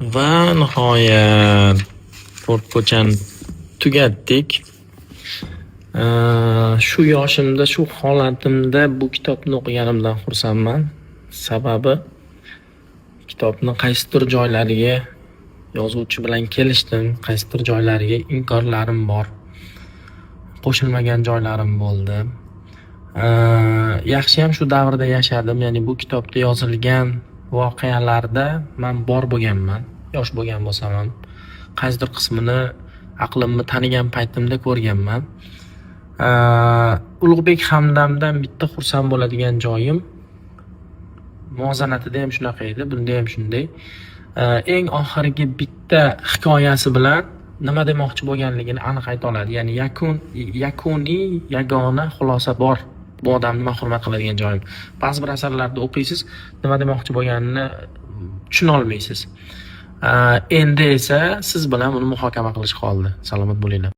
Va nihoyat to'rt ko'chani tugatdik. Shu yoshimda, shu holatimda bu kitobni o'qiganimdan xursandman. Sababi kitobni qaysidir joylariga yozuvchi bilan kelishdim, qaysidir joylariga inkorlarim bor. Qo'shilmagan joylarim bo'ldi. Yaxshiyam shu davrda yashadim, ya'ni bu kitobda yozilgan voqealarda man bor bo'lganman, yosh bo'lgan bo'lsam ham. Qaysidir qismini aqlimni tanigan paytimda ko'rganman. Ulug'bek Hamdamdan bitta xursand bo'ladigan joyim, muvozanatida ham shunaqa edi, bunda ham shunday. Eng oxirgi bitta hikoyasi bilan nima demoqchi bo'lganligini aniq ayta oladi. Ya'ni yakun, yakuniy yagona xulosa bor. Bu odamni man hurmat qiladigan joyim. Ba'zi bir asarlarda o'qiysiz, nima demoqchi bo'lganini tushuna olmaysiz. Endi esa siz bilan buni muhokama qilish qoldi. Salomat bo'linglar.